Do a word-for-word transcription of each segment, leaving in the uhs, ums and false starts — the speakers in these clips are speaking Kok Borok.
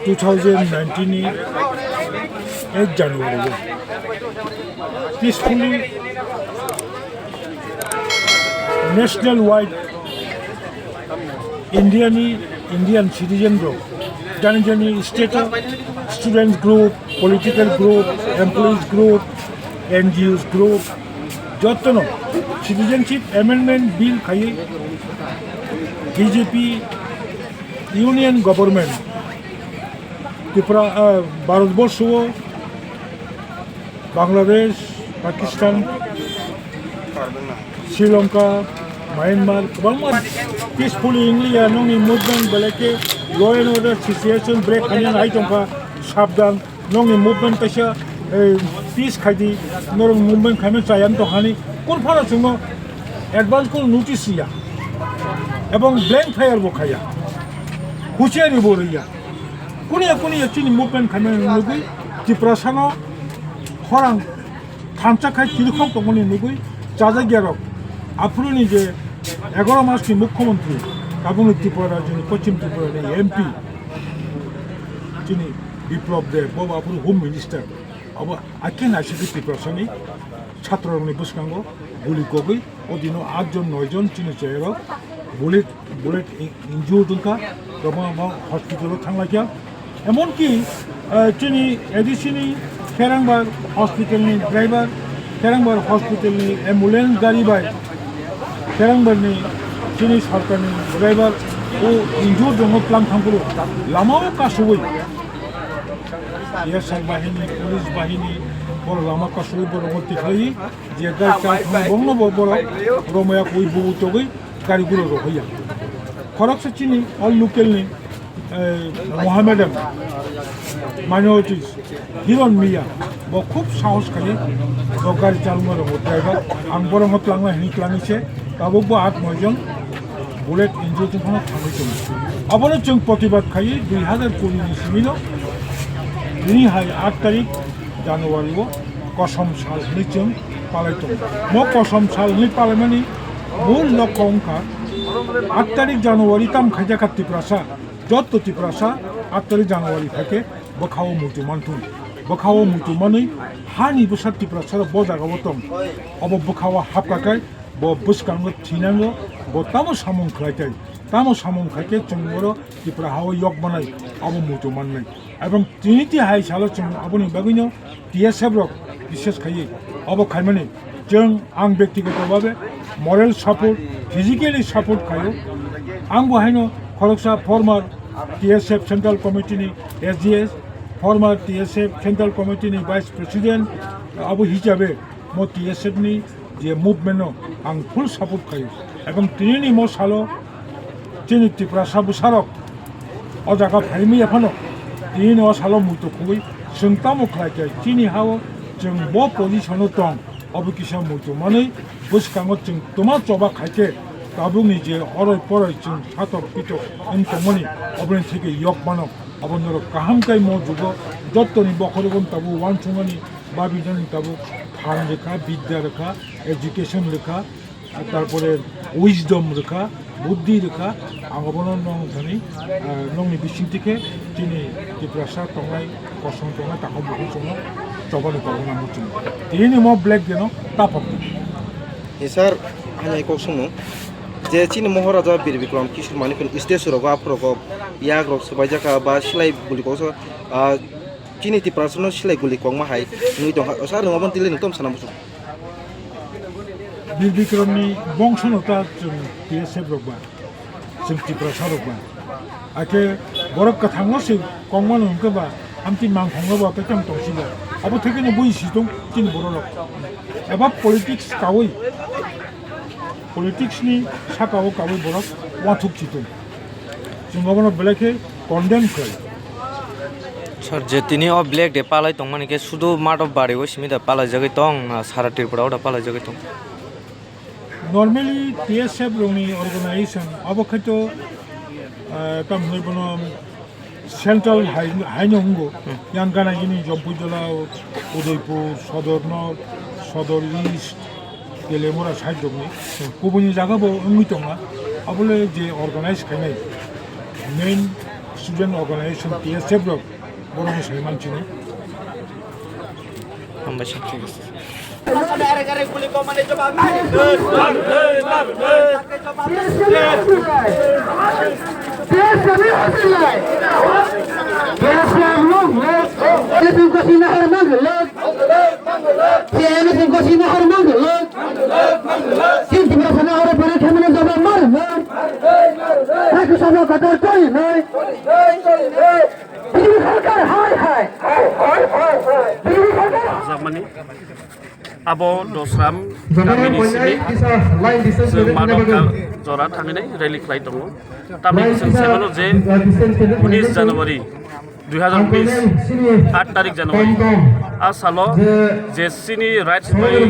two thousand nineteen ni eight January o peacefully national wide India ni Indian citizen rok jani jani state o students group, political group, employees group, N G Os group, jotono citizenship amendment bill khaiwi B J P union government Tripura, ah, Bharatborsho o Bangladesh, Pakistan, Sri Lanka, Myanmar, kwbangma peacefully wngya nokni movement belai khe law and order situation break khaina hai tongkha, sabdan, nokni movement kaisa, eh, peace khaidi, norok movement khaima chaya wng tongkhani, kun phano chwngno advance kun notice ya, ebong blank fire bo khaya, husiari bo rwya, kuniya kuniya chini movement khaima nugwi Tiprasano khorang thansa khai tirikhok tongmani nugwi chajakya rok. Aphuruni je egaroh mas ni mukhyamantri, tabukni Tripura rajyoni, Poschim Tripura ni M P, chini Biplab Deb, bo aphuru Home Minister. Abo aike naisingwi Tiprasani chhatro rokni bwskango guli kogwi o dino aat jon noi jon chini chayarok bullet, bullet in-, injured wngkha, kwbangma hospital o thanglaikha. Emonki, eh, chini A D C ni Kherangbar hospital ni driver, Kherangbar hospital ni ambulance gari bai Kherangbar ni chini sorkar ni driver o injured wngo tlang thangphuru lama o kasugwi S I bahini, police bahini, borok lama kasugwi borok o tikhlai je gari chal thangwi bongno bo borok romaya kwi bubu togwi gari gura rok hoya. Khoroksa chini o local ni, eh, Mohammedan minorities, Hiron Miya, bo khub sahos khai bo gari chalma rok driver, ang borok no tlangna hini tlangwi se, tabuk bo aat noi jon bullet injured wng phano thangwi tongo. Abono chwng protibad khai dui hazar kuri ni simi no, tini hai aat tarik January o kosom sal hwnwi chwng palai tongo. Mo kosom sal hwnwi palaimani mul lokho wngkha, aat tarik January tam khaijak kha Tiprasa, jotto Tiprasa aat tarik January phaikhe bwkhao muitu manthung. Bwkhao muitu manwi hani bwsa Tiprasa rok bo jagao tong, obo bwkhao hapkha khe bo bwskango thinango, bo tamo samung khlai khe, tamo samung khai khe chwng oro Tripura hao yok manai, abo muitu mannai. Ebong tini ti hai salo chwng aboni bagwino T S F rok bishes khaiwi obo khaimani. Chwng ang byaktigoto bhabe moral support, physically support khaio. Ang bo haino khoroksa former T S F Central Committee ni S G S, former T S F Central Committee ni Vice President, abo hisabe mo T S F ni je movement no ang full support khaio. Ebong tini ni mo salo chini Tiprasa bwsarok o jaga phaimaya phano tini ni o salo muitu khugwi chwng tamo khlai khe chini hao chwng bo position o tong, obo kisa muitu manwi bwskango chwng twma choba khai khe tabukni je oroi poroi chwng satok pitok wng tongmani oboni theke yok mano. Abo norok kaham khe mo jugo jottoni bokhorogo tabuk uansukmani babinani tabuk phan rwkha, bidya rwkha, education rwkha, tarpore wisdom rwkha, buddhi rwkha, ang obono nong thani, ah, nongni bisingtwi khe chini Tiprasa tongnai, kosom tongnai, takhuk bukhuk chwngno chobani kokno nangwi chwng. Tini mo black day no taphok di. Ni sir, hani kok sungno je chini Moharaja Bir Bikram Kishore Manik ni stage rogo aphuru rok yak rok swbaijak kha ba silai guli koksa, ah, chini Tiprasa no silai guli kokma hai nwi tongkha. Sir, nwng obo tile nwng tom sana muchung. Bir Bikram ni bongso no ta chwng T S F rok ba, chwng Tiprasa rok ba. Ake borok kwthang no se kongma no hwnkhe ba, amtwi mangkhong no ba, tei tamo tong si ba. Abo theke no bui si tong chini borok rok. Eba politics kawi, politics ni saka o kawi borok wathuk si tong. Chwng obono belai khe condemn khlai. Sir, je tini o black day palai tongmani khe sudu mato bari o simi da palai jagwi tong na sara Tripura o da palai jagwi tong? Normally T S F rokni organization abo khaito, ah, tam hwnwi bono central hai, haino wngo. Hmm. Yang gana gini Jampuijala, Udaipur, Sodor North, Sodor East, Telemura side rokni kubuni jaga bo wngwi tonga, abole je organize khainai main student organization T S F rok, borokno sai manchini. Hambai sa. Bini sarkar hai hai. Bini sarkar. Jakmani abo Dosram kamini simi chwng Madok jora thangwi nai rally khlai tongo. Tamni chwng sai mano je unis January dui hazar unis, aat tarik January, a salo je chini rights bai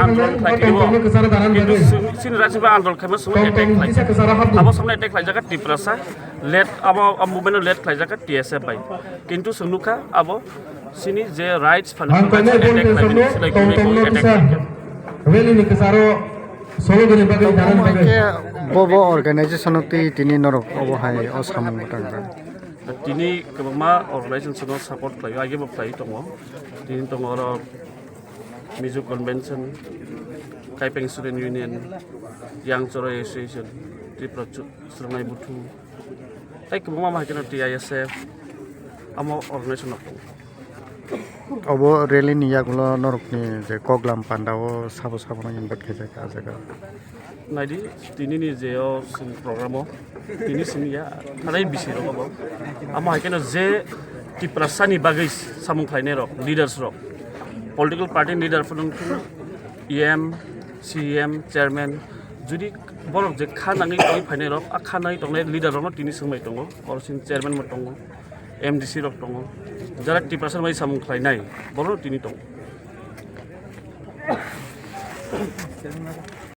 andolon khlai twibo, kintu chini rights bai andolon khaima simi attack khlai. Abo samna attack khlai jaka Tiprasa. Let abo, abo movement let khlaijak T S F bai. Kintu chwng nukha abo chini je rights phan attack khlaimani, selai gumui gumui attack khlaijak. Rally ni kwcharo solo gini bagwi, dalan bagwi. Bobo organization o twi tini norok obo hai o samung bwtang kha. Tini kwbangma organization no support khlaio, age bo khlai tongo. Tini tongo oro Mizo Convention, Kaipeng Student Union, Young Choroi Association, Tripura Chu-, Chwrwngnai Buthu, tei kwbangma ma haikhe no T I S F, amo organization rok tongo. Obo rally ni yagulo norokni je koklam panda o sabo sabo no invite khaijak ah jaga. Naidi, tini ni je o chwng program o, tini simi ya, thanai bisi rok obo. Amo hai kheno je Tiprasa ni bagwi samung khlainai rok, leaders rok, political party leader phano wngthung, E M, C E M, chairman, judi borok je kha nangwi tongwi phainai rok, a kha nangwi tongnai leader rok no tini swngbai tongo, oro sini chairman bo tongo, M D C rok tongo, jara Tiprasa ni bagwi samung khlainai, borok no tini tongo.